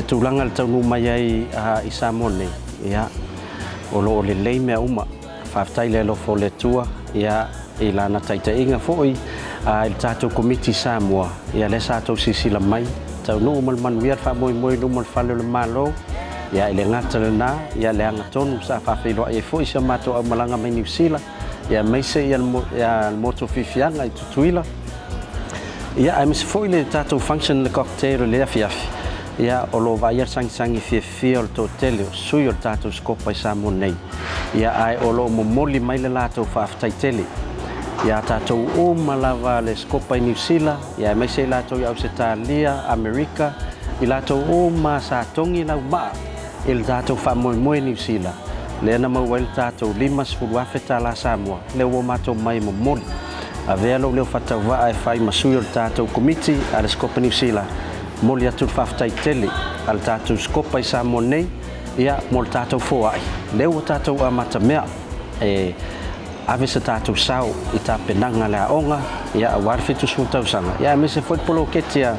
le tulaga i le taunuu mai ai i Samoa nei, ia, o lo o lelei mea uma. Faafetai i le alofa o le Atua, ia, i Lana taitaiga foi i le tatou Komiti i Samoa, ia, lea sa outou silasila mai, taunuu ma le manuia le faamoemoe i luma o le fale o le Malo. Ia, e le gata i lena, ia, le agatonu sa faafeiloai ai foi si a matou aumalaga mai Niu Sila, ia, aemaise ia le motu o Fifiaga i Tutuila. Ia, aemaise foi le tatou function, le cocktail i le afiafi, ia, o lo o vaaia le sagisagi fiafia o le toatele o sui o le tatou Sikopa i Samoa nei. Ia, ae o lo o momoli mai le latou faafetai tele iā tatou uma lava le Sikopa i Niu Sila, ia, aemaise i latou i Ausetalia, Amerika, i latou uma sa togi laumaa i le tatou faamoemoe i Niu Sila, lea na maua ai le tatou $50,000 Samoa, lea ua matou mai momoli. Avea lou leo faatauvaa e fai ma sui o le tatou Komiti a le Sikopa Niu Sila, momoli atu le faafetai tele a le tatou Sikopa i Samoa nei, ia, mo le tatou foai, lea ua tatou amatamea e ave se tatou sao i tapenaga a le aoga, ia, aua le 70 tausaga, ia, aemaise foi le poloketi a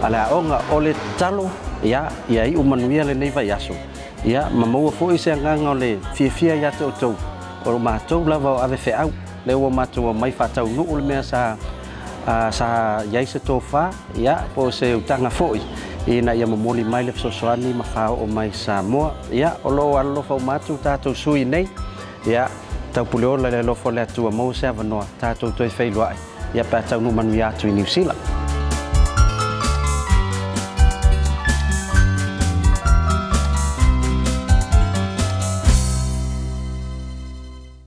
le aoga. O le tatalo, ia, ia iu manuia lenei vaiaso, ia, ma maua foi se agaga o le fiafia ia te outou, o matou lava o ave feau, lea ua matou omai faataunuu le mea sa sa i ai se tofa, ia, po o se utaga foi ina ia momoli mai le fesoasoani ma faaoo mai i Samoa. Ia, o lo o alolofa uma atu tatou sui nei, ia, taupuleola i le alofa o le Atua, maua se avanoa tatou toe feiloai, ia, pe a taunuu manuia atu i Niu Sila.